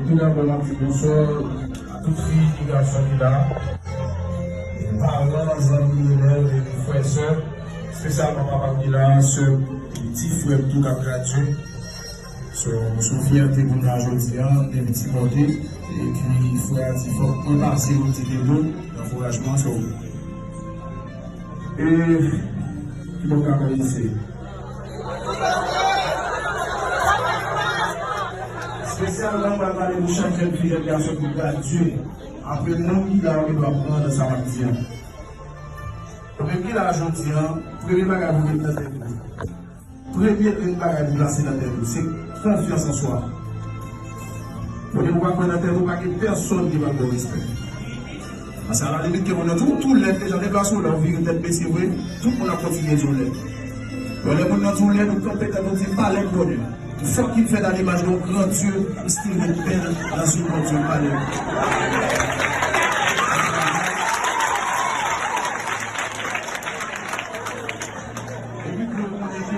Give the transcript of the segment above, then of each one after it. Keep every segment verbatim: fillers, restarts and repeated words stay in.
Tout dabò, m ap di bonswa a tout fi, tout gason ki la. Paran, zanmi, elèv, epi frè, sè. Espesyalman papa m ki la, sè, ti frè m tou k ap gradye. So, se yon fyète pou mwen jodi a, m te vin sipòte. Epi frè a di fòk mwen pase pou m di de mo nan ankourajman. So, e kibò m ka kòmanse? Espesyalman, m pral pale pou chak jèn fi, jèn gason ki gradye. Apre moun ki la, yo dwe pran nan sa m ap di a. Ou menm ki la jodi a, premye bagay pou met nan tèt ou. Premye grenn bagay pou plase nan tèt ou, se konfyans an swa. Kote ou pa kwè nan tèt ou, pa gen pèsonn ki pral ba w respè. Paske alalimit, ke moun nan di w tou lèd, deja deplase w la, ou vire tèt bese vre, tout moun ap kontinye di w lèd. Bon, lè moun nan di w lèd, ou kanpe tèt ou di, m pa lèd, bonè. Fòk ki m fèt a limaj yon gran Dye, m still ret bèl nan zye Bondye, m pa lèd. Epi pou nou konnen ke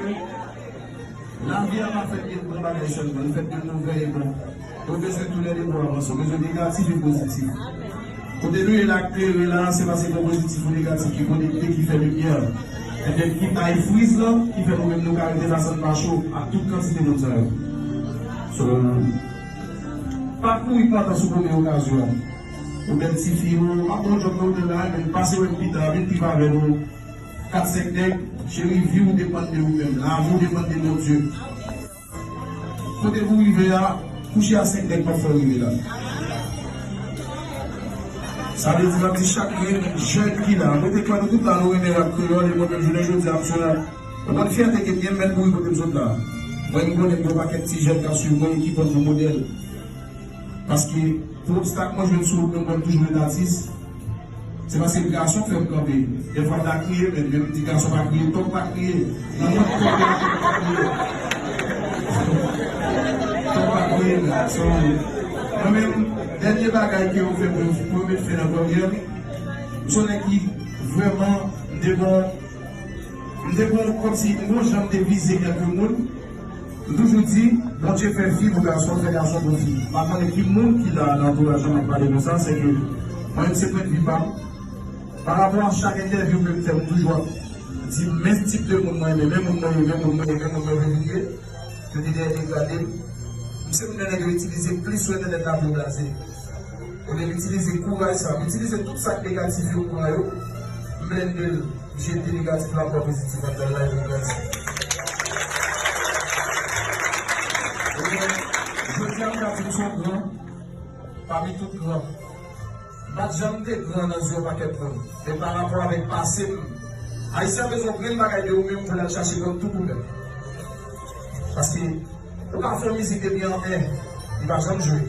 lavi a pa fèt de bon bagay sèlman, li fèt de movè e bon. Ou bezwen toulède pou avanse, ou bezwen negatif e pozitif. Kote nou ye la, klere la, se paske gon pozitif ou negatif ki konekte, ki fè limyè. Petèt ki bay friz lan, ki fè nou menm nou ka rete la san pa cho ak tout kantite moun sa yo. So, pa kouri pantan sou premye okazyon an. Ou bèl tifi, ou ap bon djòb nan otèl la, men pase wè m pita, vin viv avè nou. Kat senk nèg, cheri, vi w depann de ou menm. Lavi w depann de Bondye. Kote pou w rive a, kouche a senk nèg p ap fè w rive la. Sa vle di, m ap di chak grenn jèn ki la, mwen te kwè nou tout la, nou renmen rap kreyòl, e mwen menm, jounen jodi a, m se yon, ou konn fyète ke m gen, m mèt mouri kote m sot la. Mwen, m konnen gen yon pakèt ti jèn k ap swiv mwen e ki pran m pou modèl. Paske pou obstak mwen jwenn sou wout mwen, mwen toujou ret atis. Se paske gason fè m kanpe. Dèfwa m ta kriye, men, men m di gason pa kriye, tòg pa kriye. Nan mwen, tòg pa kriye. Tòg pa kriye, men. So, mwen menm, dènye bagay ke yo fè pou, pou yo met fen nan kòryè m, m se yon nèg ki vrèman, m te gon M te gon, kòmsi, m gon jan m te vize kèlke moun. M toujou di, Bondye fè fi pou gason, fè gason pou fi. M pa konnen ki moun ki la nan antouraj lan m ap pale konsa, se ke mwen menm se pwennvi pa m. Pa rapò a chak entèvyou ke m fè, m toujou ap di men tip de moun mwen renmen, men moun mwen ye, men moun mwen ye, men moun mwen vle vin ye. Yo te dèyè degradem. M se youn nan nèg yo itilize plis sou entènèt la pou yo blaze. Olye m itilize kouraj sa, m itilize tout sa k negatif yo pran yo, m blende l, m jete negatif la, m pran pozitif anndan l la, epi m grandi. Ebyen, jodi a m ka di m se yon gran pami tout gran. M pa t janm te gran nan zye yon pakèt moun, men pa rapò avèk pase m, Ayisyen an bezwen yon grenn bagay de ou menm pou l al chache gran tou pou mèt. Paske ou ka fè yon mizik depi an en, li pa janm jwe.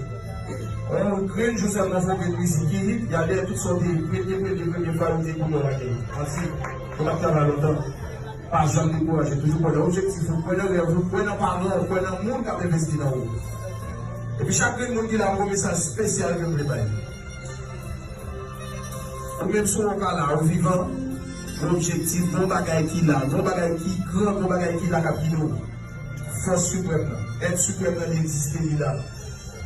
Yon grenn jou sèlman fè yon grenn mizik ki hit, y al dèyè tout sa w te ye, premye, premye, premye fwa yo te koule yon bagay. Manti, yo pa t travay lontan. Pa janm dekouraje, toujou kwè nan objektif ou, kwè nan rèv ou, kwè nan paran w, kwè nan moun k ap envesti nan ou. Epi chak grenn moun ki la, m gon mesaj espesyal ke m vle bay. Ou menm sou ou ka la, ou vivan, gon objektif, gon bagay ki la, gon bagay ki gran, gon bagay ki la k ap gide w. Fòs siprèm nan, èt siprèm nan li egziste, li la.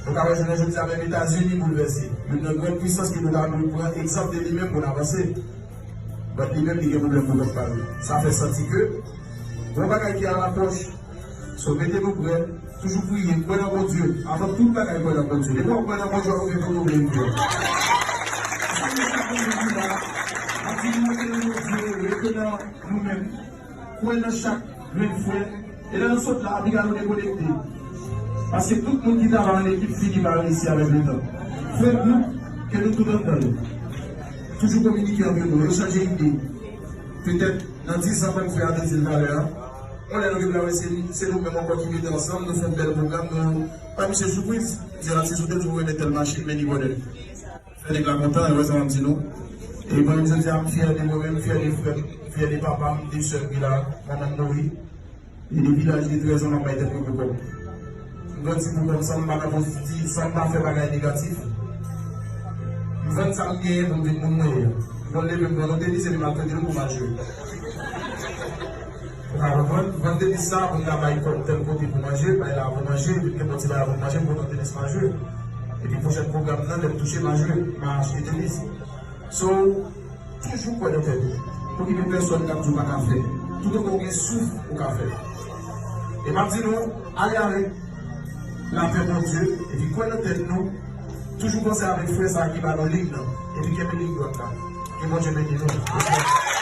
Nou ka wè jounen jodi a menm Etazini boulvèse. Youn nan grann pwisans ke nou ta dwe pran egzanp de li menm pou n avanse. But li menm li gen pwoblèm pou kòk pa l. Sa fè santi ke gon bagay ki alapwòch. So, mete nou prè, toujou priye, kwè nan Bondye. Avan tout bagay, kwè nan Bondye. Depi w ap kwè nan Bondye, w ap rive kote w vle rive. Sa nou sa Bondye di la, ap di nou rete nan Bondye, rete nan nou menm. Kwè nan chak grenn frè. E lè nou sot la, Abigail, nou dekonekte. Paske tout moun ki travay an ekip fini pa reyisi avèk letan. Fè gwoup ke nou tout anndan yo. Toujou kominike antre nou, echanje ide. Petèt, nan dis an, kòm frè a te di l talè a, yon lè nou gen pou wè se, se nou menm ankò ki mete ansanm, nou fè yon bèl pwogram, nou, pa misye soupriz, di atis ou te di ou renmen tèl machin, men li vòlè l. Fè nèg la kontan, e wè sa m ap di nou. E mwen menm jodi a, m fyè de mwen menm, m fyè de frè m, m fyè de papa m, de sè m ki la, manman m mouri. E depi laj de trèz an, m ap bay tèt mwen pou kò m. M grandi pou kò m, san m pa nan poziti-, san m pa fè bagay negatif. M vann sa m genyen pou m vin moun mwen ye a. M konn leve, m pran yon tenis epi m al pran tenis pou m al jwe. Ou ka konprann? M vann tenis sa pou m ka bay kò m tèl kote pou manje, bay la pou manje, epi m gen yon ti bagay pou m manje, m kontan tenis m al jwe. Epi pwochèn pwogram nan, lè m touche, m a jwe, m a achte tenis. So, toujou kwè nan tèt ou. Okipe pèsòn k ap di w pa ka fè. Toutotan w gen souf, ou ka fè. E m ap di nou, ale avèk lapè Bondye, epi kwè nan tèt nou. Toujou panse avèk frè sa a ki ba nou lig nan, epi kenbe lig dwat la. Ke Bondye beni nou.